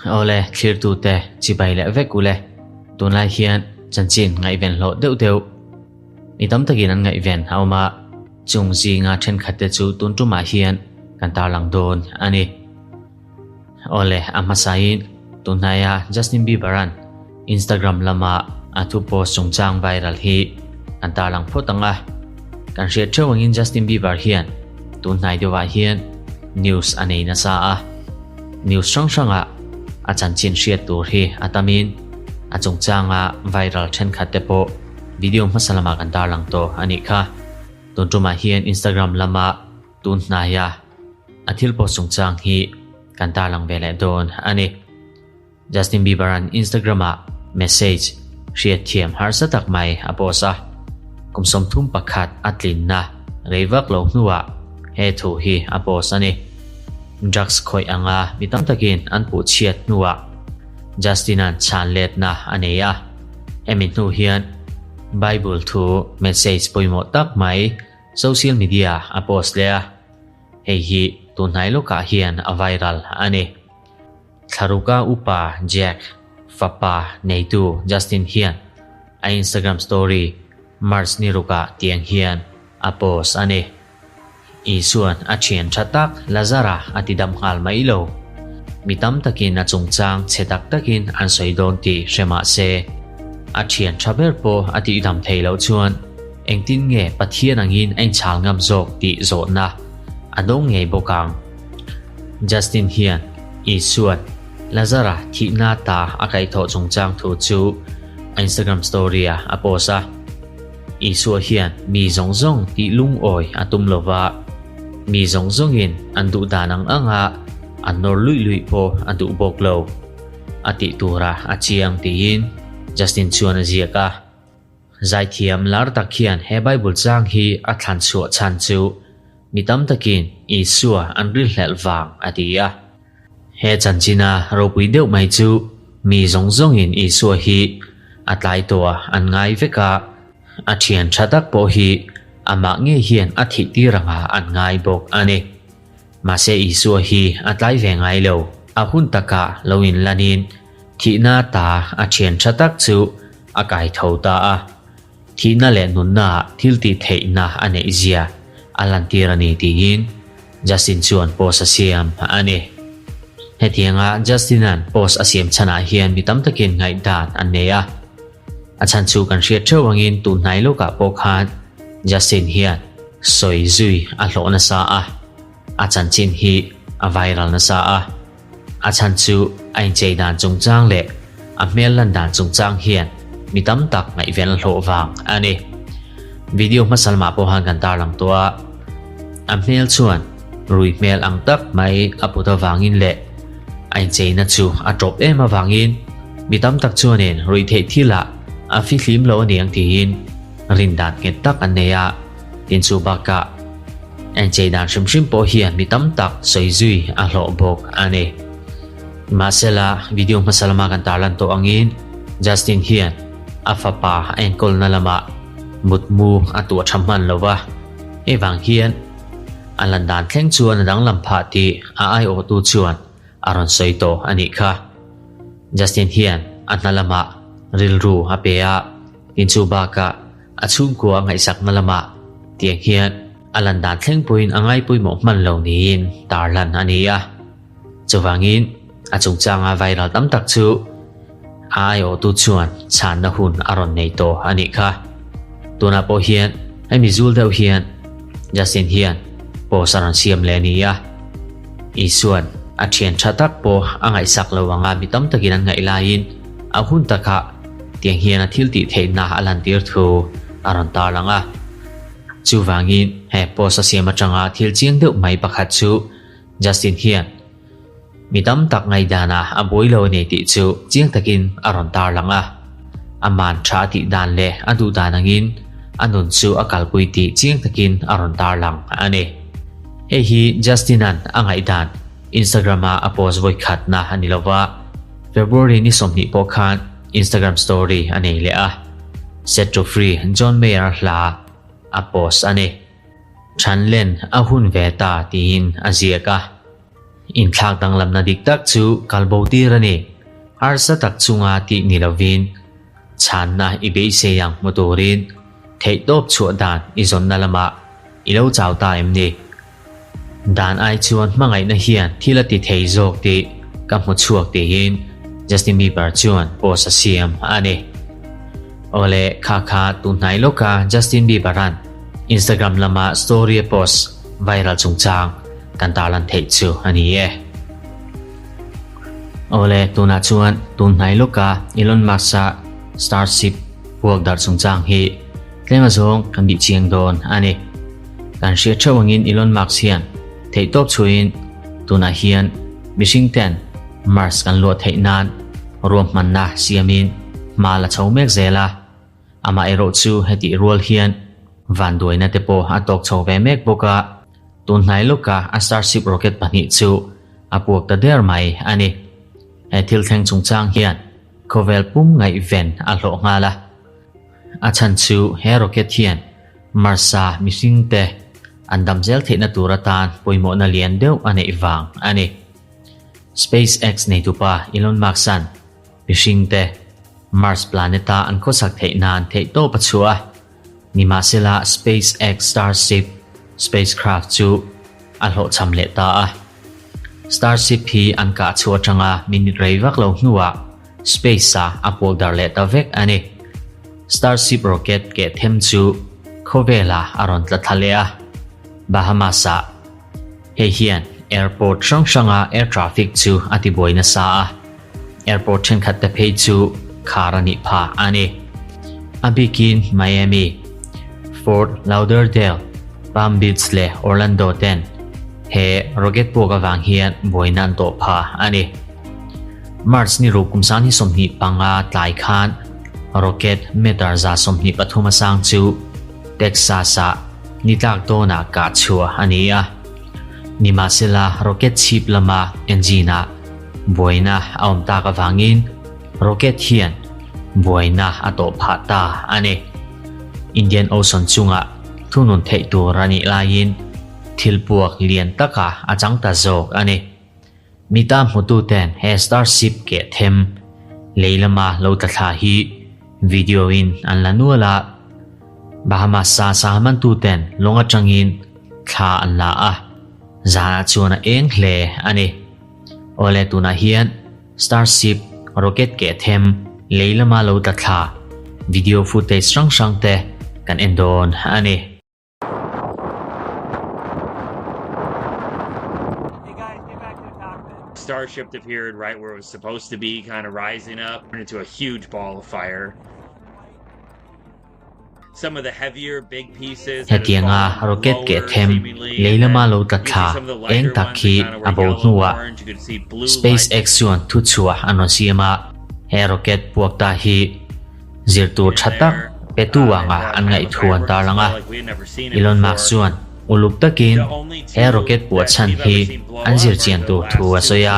Awle, thlirtute chibai leh vek ule. Tunlai hian chanchin ngaihven hlawh deuh deuh mi tam takin an ngaihven a awm a, chung zinga thenkhatte chu tun tumah hian kan tarlang dawn a ni. Awle, a hmasain tunhnaia Justin Bieber-a'n Instagram lama a thu post chungchang viral hi kan tarlang phawt ang a. Kan hriat theuh angin Justin Bieber hian tunhnai deuhah hian news a nei nasa a. News hrang hrangah a chanchin hriat tur hi a tamin a chungchanga viral thenkhat te pawh video hmasa lamah kan tarlang tawh a nih kha. Tun tumah hian Instagram lama Tun hnaia a thil post chungchang hi kan tarlang ve leh dawn a ni. Justin Bieber-a'n Instagram-ah message hriatthiam harsa tak mai a post a, kum 31 a tlinna rei vak lo hnuah he thu hi a post a ni. Drugs khawih anga mi tam takin an puh chhiat hnuah Justin-a'n chhan letna a nei a, hemi hnu hian Bible thu message pawimawh tak mai Social media a post leh a, hei hi tunhnai lawkah hian a viral a ni. Thlaruka upa Jack fapa neitu Justin hian a Instagram story March ni rukah tiang hian a post a ni. Isuan a thian tha tak Lazara a ti dam nghal mai lo. Mi tam takin a chungchang chhe tak takin an sawi dawn tih hre mah se, a thian tha ber pawh a tihdam thei loh chuan Engtin nge Pathian angin a inchhal ngam zawk tih zawhna a dawng ngei bawk ang. Justin hian Isua'n Lazara thihna ta a kaihthawh chungchang thu chu a Instagram story-ah a post a. Isua hian mi zawng zawng tih lungawi a tum lo va, mi zawng zawngin an duh dan ang anga an nawr luih luih pawh a duh bawk lo. A tih turah a chiang tiin Justin chuan a ziak a. Zaithiam lar tak hian he Bible chang hi a thlan chhuah chhan chu mi tam takin Isua an rilhlelh vang a ti a. He chanchina ropui deuh mai chu mi zawng zawngin Isua hi a tlai tawh an ngai vek a, a thian tha tak pawh hi amah ngei hian a thih tir anga an ngai bawk a ni. Mahse Isua hi a tlai ve ngai lo, a hun takah lo inlanin thihna ta a thian tha tak chu a kai tho ta a, thihna leh nunnaah thil tih theihna a neih zia a lantir a ni tiin Justin chuan post a siam a ni. Hetianga Justin-a'n post a siam chhanah hian mi tam takin ngaihdan an nei a, a chhan chu kan hriat theuh angin tun hnai lawkah pawh khan Justin hian sawi zui a hlawh nasa a, a chanchin hi a viral nasa a. A chhan chu a inchei dan chungchang leh a hmel lan dan chungchang hian mi tam tak ngaihven a hlawh vang a ni. Video hmasa lamah pawh han kan tarlang tawh a, a hmel chuan rui hmel ang tak mai a put avangin leh a incheina chu a tawp em avangin mi tam tak chuanin ruihtheih thilah a fihlim lo a ni ang tiin rin dan nghet tak an nei a, tin chu bakah Enchei dan hrim hrim pawh hian mi tam tak sawi zui a hlawh bawk a ni. Mahsela, video hmasa lama kan tarlan tawh angin Justin hian a fapa a enkawlna lamah mutmu a tuah tha hman lo va, hei vang hian a lan dan thleng chuan a danglam phah tih a aiawhtu chuan a rawn sawi tawh a nih kha. Justin hian a hna lamah rilru a pe a, tin chu bakah A chhungkua a ngaihsakna lamah tiang hian a lan dan thleng pawhin a ngaipawimawh hman lo niin tarlan a ni a. Chuvangin a chungchanga viral tam tak chu a aiawhtu chuan chhanna hun a rawn nei tawh a nih kha. Tunah pawh hian hemi zul deuh hian Justin hian post a rawn siam leh a ni a. Isuan a thian tha tak pawh a ngaihsak lo anga mi tam takin an ngaih laiin a hun takah Tiang hian a thil tih theihna a lantir thu a rawn tarlang a. Chuvangin he post a siam atanga thil chiang deuh mai pakhat chu Justin hian mi tam tak ngaihdanah a buai lo a ni tih chu chiang takin a rawn tarlang a. A man tha a tih dan leh a duh dan angin a nun chu a kalpui tih chiang takin a rawn tarlang a ni. Hei hi Justin-a'n a ngaihdan Instagram-a a post vawi khatna a ni lova, February ni 20 pawh khan Instagram story a nei leh a, Set to Free John Mayer hla a post a ni. Thanlen a hun ve ta tiin a ziak a. Inthlak danglamna dik tak chu kalbo tir a ni. Harsa tak chunga tih ni lovin chhanna i beisei ang hmu turin theihtawp chhuah dan i zawnna lamah i lo chau ta em ni? Dan ai chuan hmangaihna hian thil a ti thei zawk tih ka hmu chhuak tiin Justin Bieber chuan post a siam a ni. Awle, kha kha tunhnai lawka Justin Bieber-a'n Instagram lama story a post viral chungchang kan tarlan theih chu a ni e. Awle, tunah chuan tunhnai lawka Elon Musk-a Starship puak darh chungchang hi tlem azawng kan bih chiang dawn a ni. Kan hriat theuh angin Elon Musk hian theihtawp chhuiin tunah hian mihring ten Mars kan luah theih nan ruahmanna siamin hma la chho mek zel a, amaherawh chu hetih rual hian vanduaina te pawh a tawk chho ve mek bawk a, tunhnai lawka a Starship rocket pahnih chu a puak ta der mai a ni. He thil thleng chungchang hian khawvel pum ngaihven a hlawh nghal a. A chhan chu he rocket hian Mars-a mihringte an dam zel theihna tur atan pawimawhna lian deuh a neih vang a ni. SpaceX neitupa Elon Musk-a'n mihringte Mars planet-a an khawsak theih nan theihtawp a chhuah a, nimahsela SpaceX Starship spacecraft chu a hlawhchham leh ta a. Starship hi an kah chhuah atanga minute rei vak lo hnuah Space-a a puak dar leh ta vek a ni. Starship rocket keh them chu khawvelah a rawn tla thla leh a, Bahamas-ah. Hei hian airport hrang hranga air traffic chu a tibuai nasa a, airport thenkhat te phei chu khar a nih phah a ni. A bikin Miami, Fort Lauderdale, Palm Beach leh Orlando ten he rocket puak avang hian buaina an tawh phah a ni. March ni ruk kum sang hi 25 tlai khan rocket meter 123 a sang chu Texas-ah ni tlak dawnah kah chhuah a ni a. Nimahsela rocket chhip lama engine-ah buaina a awm tak avangin rocket hian buaina a tawh phah ta a ni. Indian Ocean chungah thunun theih tur a nih laiin thil puak lian takah a chang ta zawk a ni. Mita hmututen he Starship keh them lei lama lo tla thla hi video in an la nual a, Bahamas sa sanghamantuten lawng atangin thla an la a, zanah chuan a eng hle a ni. Awle tunah hian Starship rocket keh them lei lama lo tla thla video footage hrang hrang te kan en dawn a ni. Starship appeared right where it was supposed to be, kind of rising up into a huge ball of fire. Some of the heavier big pieces Hetianga rocket keh them lei lama lo tla thla eng tak khi a bo hnuah SpaceX chuan thuchhuah an rawn siam a, he rocket puak ta hi Zir tur tha tak petu anga an ngaih thu an tarlang a. Elon Musk chuan uluk takin he rocket puah chhan hi an zir chian tur thu a sawi a,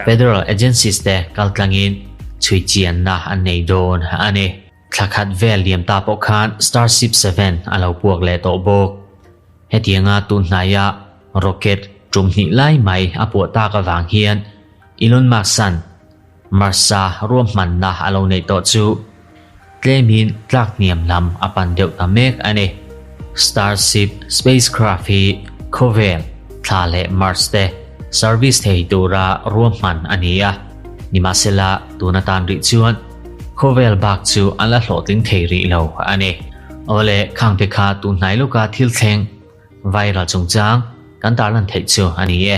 federal agencies te kaltlangin chhui chianna an nei dawn a ni. Thla khat vel liam ta pawh khan Starship 7 a lo puak leh tawh bawk. Hetianga tun hnaia rocket tum hnih lai mai a puah tak avang hian Elon Musk-a'n Marsa ruahmanna a lo neih tawh chu tlemin tlak hniam lam a pan deuh ta mek a ni. Starship spacecraft hi khawvel, thla leh Mars te service thei tura ruahman a ni a, nimahsela tun atan rih chuan khawvel bak chu an la hlawhtling thei rih lo a ni. Awle, khangte kha tun hnai lawka thil thleng viral chungchang kan tarlan theih chu a ni e.